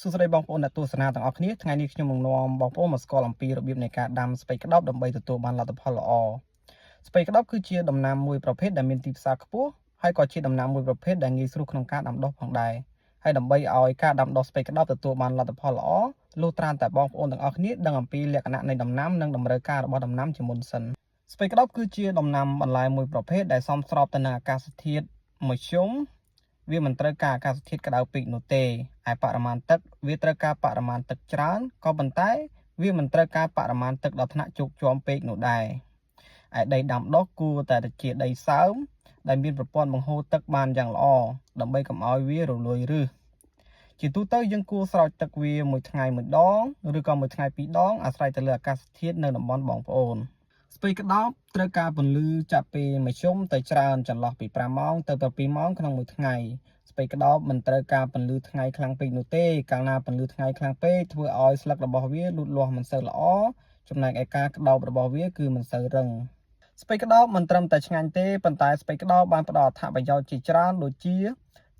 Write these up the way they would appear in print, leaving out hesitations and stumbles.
សួស្តីបងប្អូនអ្នកទស្សនាទាំងអស់គ្នាថ្ងៃនេះខ្ញុំនឹងនាំបងប្អូនមកស្គាល់អំពីរបៀបនៃការដាំស្ពៃក្តោបដើម្បីទទួលបានលទ្ធផលល្អស្ពៃក្តោបគឺជាដំណាំមួយប្រភេទដែលមានទីផ្សារខ្ពស់ហើយក៏ជាដំណាំមួយប្រភេទដែលងាយស្រួលក្នុងការដាំដុះផងដែរហើយដើម្បីឲ្យការដាំដុះស្ពៃក្តោបទទួលបានលទ្ធផលល្អលុះត្រាតែបងប្អូនទាំងអស់គ្នាដឹងអំពីលក្ខណៈនៃដំណាំនិងតម្រូវការរបស់ដំណាំជាមុនសិនស្ពៃក្តោបគឺជាដំណាំបន្លែមួយប្រភេទដែលសមស្របទៅនឹងអាកាសធាតុមធ្យម វាមិនត្រូវការអាកាសធាតុក្តៅពេកនោះទេឯបរិមាណទឹកវាត្រូវការបរិមាណទឹកច្រើនក៏ប៉ុន្តែវាមិនត្រូវការបរិមាណទឹកដល់ថ្នាក់ជោកជាំពេកនោះដែរឯដីដាំដុះគួរតែជាដីសើមដែលមានប្រព័ន្ធបង្ហូរទឹកបានយ៉ាងល្អដើម្បីកុំឲ្យវារលួយឫសជាទូទៅយើងគួរស្រោចទឹកវាមួយថ្ងៃមួយដងឬក៏មួយថ្ងៃពីរដងអាស្រ័យទៅលើអាកាសធាតុនៅតំបន់បងប្អូនស្ពៃក្តោបត្រូវការពន្លឺចាប់ពីមធ្យមទៅច្រើនចន្លោះពី5ម៉ោងទៅ7ម៉ោងក្នុងមួយថ្ងៃ ស្ពៃក្តោបមិនត្រូវការពន្លឺថ្ងៃខ្លាំងពេកនោះទេកាលណាពន្លឺថ្ងៃខ្លាំងពេកធ្វើឲ្យស្លឹករបស់វាលូតលាស់មិនសូវល្អចំណែកឯការក្តោបរបស់វាគឺមិនសូវរឹងស្ពៃក្តោបមិនត្រឹមតែឆ្ងាញ់ទេប៉ុន្តែស្ពៃក្តោបបានផ្ដល់អត្ថប្រយោជន៍ជាច្រើនដូចជា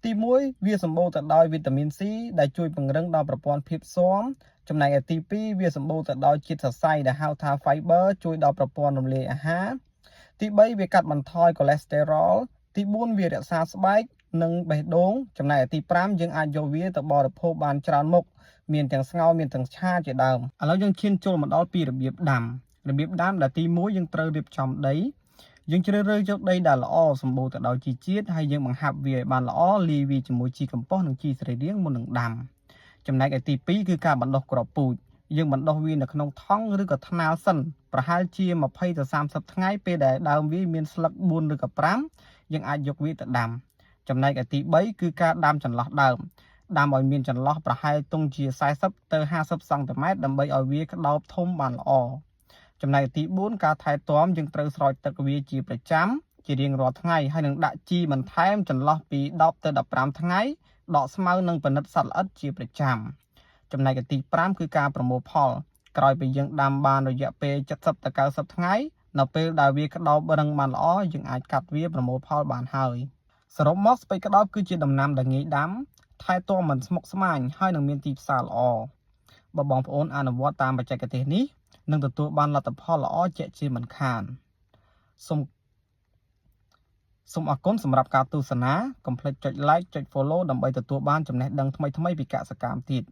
ទី1វាសម្បូរទៅដោយវីតាមីន C ដែលជួយពង្រឹងដល់ប្រព័ន្ធភាពស៊ាំចំណែកឯទី2វាសម្បូរទៅដោយជាតិសរសៃដែលហៅថា fiber ជួយដល់ប្រព័ន្ធរំលាយអាហារទី3វាកាត់បន្ថយកូលេស្តេរ៉ុលទី4វារក្សាស្បែកនិងបេះដូងចំណែកឯទី5យើងអាចយកវាទៅបរិភោគបានច្រើនមុខមានទាំងស្ងោរមានទាំងឆាជាដើមឥឡូវយើងឈានចូលមកដល់ពីរបៀបដាំរបៀបដាំដែលទី1យើងត្រូវរៀបចំដីយើងជ្រើសរើសយកដីដែលល្អសម្បូរទៅដោយជីជាតិហើយយើងបង្ហាប់វាឲ្យបានល្អលាយវាជាមួយជីកំប៉ុស្តនិងជីសរីរាង្គមុននឹងដាំចំណែកឯទី2គឺការបណ្ដុះគ្រាប់ពូជយើងបណ្ដុះវានៅក្នុងថង់ឬក៏ថ្នាលសិនប្រហែលជា20ទៅ30ថ្ងៃពេលដែលដើមវាមានស្លឹក4ឬក៏5យើងអាចយកវាទៅដាំចំណែកឯទី3គឺការដាំចន្លោះដើមដាំឲ្យមានចន្លោះប្រហែលទង់ជា40ទៅ50សង់ទីម៉ែត្រដើម្បីឲ្យវាក្តោបធំបានល្អចំណែកទី4ការថែទាំយើងត្រូវស្រោចទឹកវាជាប្រចាំជារៀងរាល់ថ្ងៃហើយនឹងដាក់ជីបន្ថែមចន្លោះពី10ទៅ15ថ្ងៃដកស្មៅនិងពិនិត្យសត្វល្អិតជាប្រចាំចំណែកឯទី5គឺការប្រមូលផលក្រោយពីយើងដាំបានរយៈពេល70ទៅ90ថ្ងៃនៅពេលដែលវាក្តោបរឹងបានល្អយើងអាចកាត់វាប្រមូលផលបានហើយសរុបមកស្ពៃក្តោបគឺជាដំណាំដែលងាយដាំថែទាំមិនស្មុគស្មាញហើយនឹងមានទីផ្សារល្អបើបងប្អូនអនុវត្តតាមបច្ចេកទេសនេះនឹងទទួលបានលទ្ធផលល្អជាក់ជាមិនខានសូមសូមអរគុណសម្រាប់ការទស្សនាកុំភ្លេចចុច like ចុច follow ដើម្បីទទួលបានចំណេះដឹងថ្មីៗពីកសិកម្មទៀត។